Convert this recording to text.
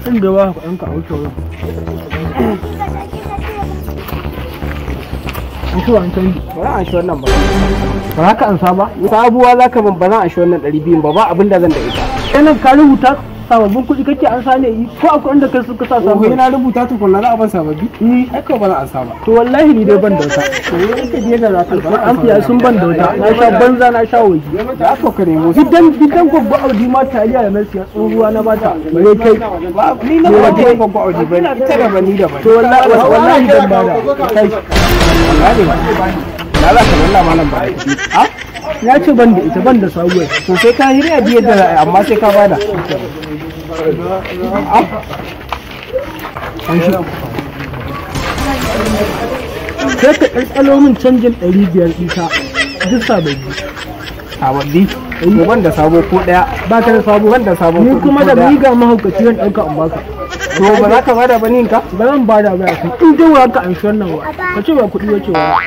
In da ba ka kuɗin ka a wuce wurin. An shi wani canji. Ba za a shi wannan ba. Ba za ka ansa ba? Sabuwa za ka ban, ba za a shi wannan 200 ba, ba abin da zan da ita. Yanan ka rubuta sababbin kuɗi kake ansa ne ko akwai inda kai suka sa Oho, sababbin? na rubuta tukunna za a ban sababbi? Ai ko ba za a ansa ba. To wallahi ni dai ban da wata. To in ka je da za ka ba. An fiya sun ban da wata. Na sha banza na sha waje. Za ka ka nemo su. Gidan gwaggo Audi ma taliya da na siya tsohuwa na bata. Bare kai. Ni na ba kai gwaggo Audi ba, ita da ban ni da ban. To wallahi wallahi ban bada. Kai. Wallahi ba. Na za ka lalla malam ba. Ha? Ya ce ban da ita, ban da sabuwar. To sai ka hirya biyar da za a yi, amma sai ka bada. Sai ka ƙalƙalo min canjin 500 ɗita. Duk sababbi. Sababbi? To ban da sabo ko ɗaya. Ba ka da sabo? Ban da sabo Ni ko kuma da ɗaya. miga mahaukaci zan ɗauka in baka. To ba za ka bada ba ni ka? Ba zan bada ba ya kai. In dai wa ka amshi wannan wa. Ka ce ba kuɗi wace wa.